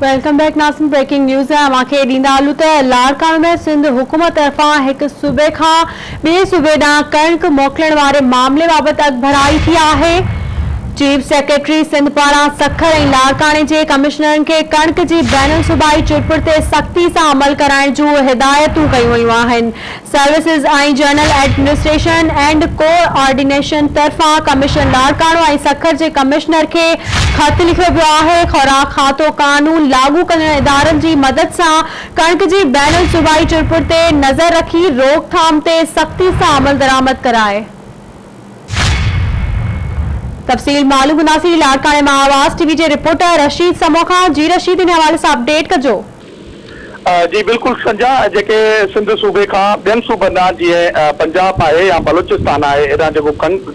Welcome back ناظرين breaking news اوهان کي ڏيندا هلون ته لاڙڪاڻو ۾ سنڌ حڪومت طرفان هڪ صوبي کان ٻئي صوبي ڏانهن ڪڻڪ موڪلڻ واري معاملي بابت اڳڀرائي ٿي آهي چيف سيڪريٽري سنڌ پاران سکر ۽ لاڙڪاڻي جي ڪمشنرن کي ڪڻڪ جي بين الصوبائي چرپر تي سختي سان عمل ڪرائڻ جون هدايتون ڪيون ويون آهن services ۽ general administration and coordination طرفان ڪمشنر لاڙڪاڻو ۽ سکر جي ڪمشنر کي خط لکيو ويو آهي. خوراڪ کاتو قانون لاڳو ڪندڙ ادارن جي مدد سان ڪڻڪ جي بين الصوبائي چرپر تي نظر رکي روڪٿام تي سختي سان عملدرآمد ڪرائي. تفصيل معلوم ڪنداسين لاڙڪاڻي مان آواز ٽي وي جي رپورٽر رشيد سمون کان جي رشيد ان حوالي سان اپڊيٽ ڪجو. جي بلڪل سنجا جيڪي سنڌ صوبي کان ٻين صوبن ڏانهن جيئن پنجاب آهي يا بلوچستان آهي هيڏانهن جيڪو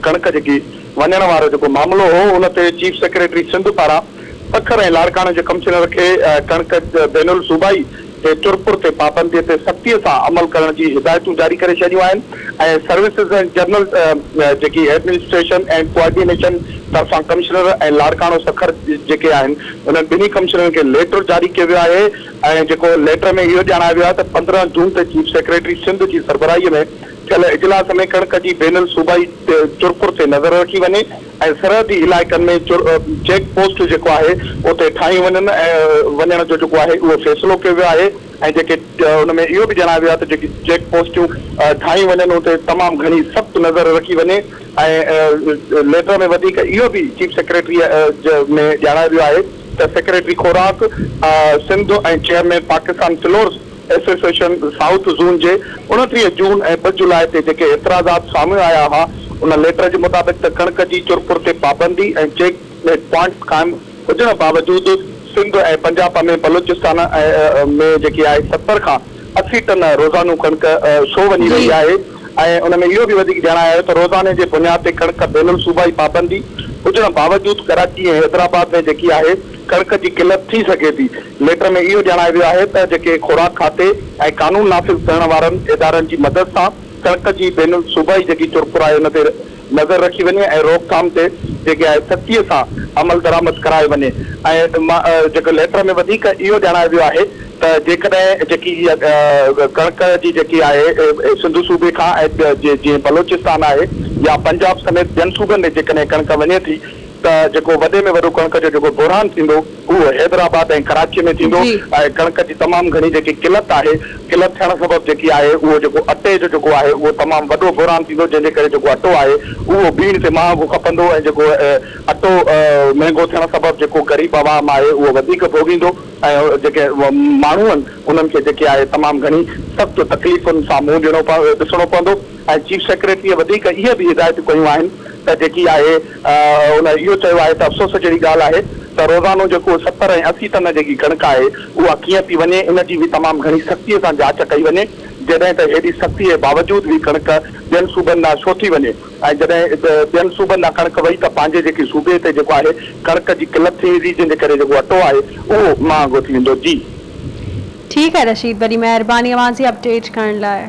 ڪڻڪ جيڪي وڃڻ وارو جيڪو معاملو هو ان تي چيف سيڪريٽري سنڌ پاران سکر ۽ لاڙڪاڻي جي ڪمشنر کي ڪڻڪ بين الصوبائي تي چرپر تي پابندي تي سختي سان عمل ڪرڻ جي هدايتون جاري ڪري ڇڏيون آهن ۽ سروسز ۽ جنرل جيڪي ايڊمنسٽريشن اينڊ ڪوآرڊينيشن طرفان ڪمشنر ۽ لاڙڪاڻو سکر جيڪي آهن انهن ٻنهي ڪمشنرن کي ليٽر جاري ڪيو ويو آهي ۽ جيڪو ليٽر ۾ اهو ڄاڻايو ويو آهي ته 15 جون تي چيف سيڪريٽري سنڌ جي سربراهي ۾ ٿيل اجلاس ۾ ڪڻڪ جي بين الصوبائي چرپر تي نظر رکي وڃي ۽ سرحدي علائقن ۾ چيڪ پوسٽ جيڪو آهي اتي ٺاهيون وڃن ۽ وڃڻ جو جيڪو آهي اهو فيصلو ڪيو ويو آهي ۽ جيڪي ان ۾ اهو به ڄاڻايو ويو آهي ته جيڪي چيڪ پوسٽون ٺاهيون وڃن اتي تمام گهڻي سخت نظر رکي وڃي ۽ ليٽر ۾ وڌيڪ اهو به چيف سيڪريٽري ۾ ڄاڻايو ويو آهي ته سيڪريٽري خوراڪ Sindh ۽ chairman Pakistan flours association south zone جي 29 جون ۽ 2 جولاء تي جيڪي اعتراضات سامهون آيا هئا ان ليٽر جي مطابق ته ڪڻڪ جي چرپر تي پابندي ۽ چيڪ پوائنٽس قائم هجڻ باوجود سنڌ ۽ پنجاب ۾ بلوچستان ۾ جيڪي آهي 70 کان 80 ٽن روزانو ڪڻڪ ڇو وڃي رهي آهي ۽ ان ۾ اهو به وڌيڪ ڄاڻايو آهي ته روزاني جي بنياد تي ڪڻڪ بين الصوبائي پابندي هجڻ باوجود ڪراچي ۽ حيدرآباد ۾ جيڪي آهي ڪڻڪ جي قلت ٿي سگهي ٿي. ليٽر ۾ اهو ڄاڻايو ويو آهي ته جيڪي خوراڪ کاتي ۽ قانون نافذ ڪرڻ وارن ادارن جي مدد سان ڪڻڪ جي بين الصوبائي جيڪي چرپر آهي ان تي نظر رکي وڃي ۽ روڪٿام تي جيڪي آهي سختيء سان عملدرآمد ڪرايو وڃي ۽ جيڪو ليٽر ۾ وڌيڪ اهو ڄاڻايو ويو آهي ته جيڪڏهن جيڪي هيء ڪڻڪ جي جيڪي آهي سنڌ صوبي کان ۽ جيئن بلوچستان آهي يا پنجاب سميت ٻين صوبن ۾ جيڪڏهن ڪڻڪ وڃي ٿي ته جيڪو وڏي ۾ وڏو ڪڻڪ جو جيڪو بحران ٿيندو اهو حيدرآباد ۽ ڪراچي ۾ ٿيندو ۽ ڪڻڪ جي تمام گهڻي جيڪي قلت آهي قلت ٿيڻ سبب جيڪي آهي اهو جيڪو اٽي جو جيڪو آهي اهو تمام وڏو بحران ٿيندو جنهن جي ڪري جيڪو اٽو آهي اهو ٻيڻ تي مهانگو کپندو ۽ جيڪو اٽو مهنگو ٿيڻ سبب جيڪو غريب عوام آهي اهو وڌيڪ ڀوڳيندو ۽ جيڪي ماڻهو آهن انهن کي جيڪي آهي تمام گهڻي سخت تڪليفن سان منهن ڏيڻو ڏسڻو پوندو. ۽ چيف سيڪريٽريء وڌيڪ اهي به هدايتون ڪيون آهن ته جيڪي آهي ان اهو چيو آهي ته افسوس جهڙي ڳالهه آهي ته روزانو جيڪو 70 ۽ 80 ٽن جيڪي ڪڻڪ آهي اها ڪيئن پئي وڃي ان جي به تمام گهڻي سختيء سان جاچ ڪئي وڃي جڏهن ته هيڏي سختيء جي باوجود به ڪڻڪ ٻين صوبن ڏانهن ڇو ٿي وڃي ۽ جڏهن ٻين صوبن ڏانهن ڪڻڪ وئي ته پنهنجي جيڪي صوبي تي جيڪو آهي ڪڻڪ جي قلت ٿي ويندي جنهن جي ڪري جيڪو اٽو آهي اهو مهانگو ٿي ويندو جي. ٺيڪ آهي رشيد وڏي مهرباني اوهان جي اپڊيٽ ڪرڻ لاء.